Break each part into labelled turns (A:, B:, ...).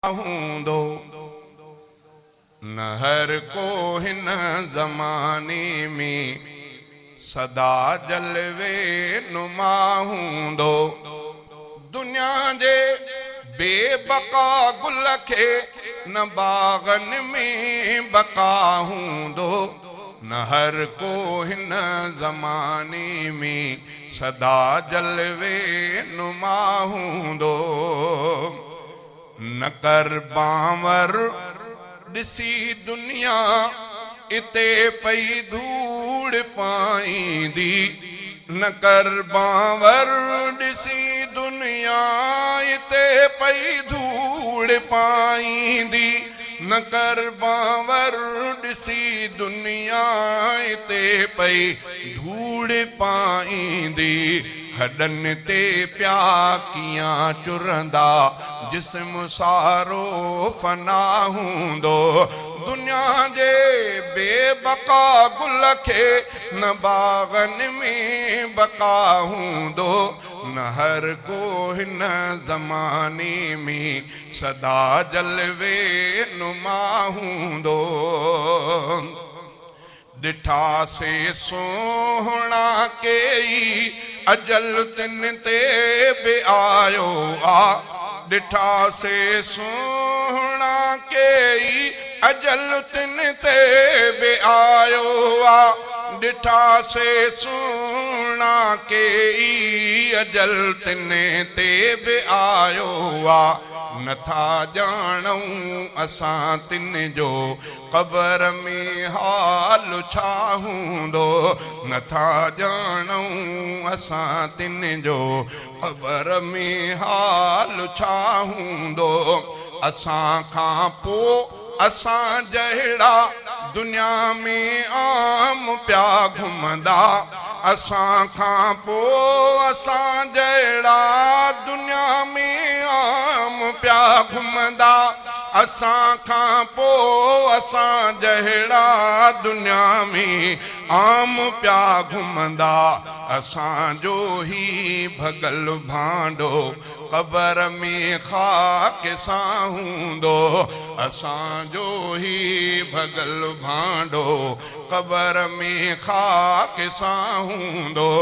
A: هوندو نه هر ڪو هن زماني ۾ سدا جلوي نما هوندو. دنيا جي بي بقا گل کي نه باغن ۾ بقا هوندو نه هر ڪو هن زماني ۾ سدا جلوي نما هوندو. نه ڪر بانور ڏسي دنيا اتي پئي ڌوڙ پائيندي نه ڪر بانور ڏسي دنيا اتي پئي ڌوڙ پائيندي نه ڪر بانور ڏسي دنيا اتي پئي ڌوڙ پائيندي. هڏن تي پيا ڪيئن چرندا، جسم سارو فنا هوندو. دنيا جي بي بقا گل کي نه باغن ۾ بقا هوندو، نه هر ڪو هن زماني ۾ سدا جلوي نما هوندو. ڏٺا سي سهڻا ڪيئي، اجل تن تي به آيو آ. ڏٺا سي سهڻا ڪيئي، اجل تن تي به آيو آ. ڏٺا سي سهڻا ڪيئي، اجل تن تي به آيو آ. نٿا ڄاڻون اسان تن جو قبر ۾ حال ڇا هوندو، نٿا ڄاڻون اسان تن جو قبر ۾ حال ڇا هوندو. اسان کان پو اسان جهڙا دنيا ۾ عام پيا گهمندا، اسان کان پو اسان جهڙا دنيا ۾ عام پيا گهمندا. اسان کان پوء اسان جهڙا دنيا ۾ عام پيا گهمندا، اسان جو هي ڀڳل ڀانڊو قبر ۾ خاڪ سان هوندو، اسان جو هي ڀڳل ڀانڊو قبر ۾ خاڪ سان هوندو.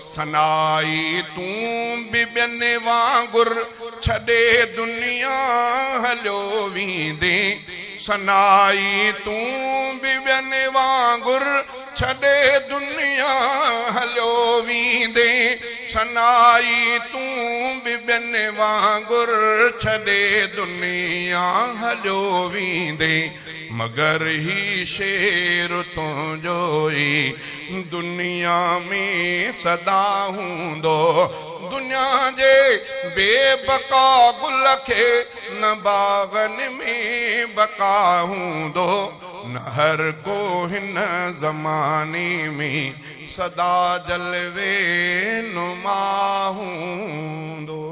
A: ثنائي تون به ٻين وانگر ڇڏي دنيا هليو ويندين. ثنائي تون به ٻين وانگر ڇڏي دنيا هليو ويندين. ثنائي تون به ٻين وانگر ڇڏي دنيا هليو ويندين. مگر هي شعر تنهنجو ئي دنيا ۾ سدا هوندو. دنيا جي بي بقا گل کي نه باغن ۾ بقا هوندو. نه هر ڪو هن زماني ۾ سدا جلوي نما هوندو.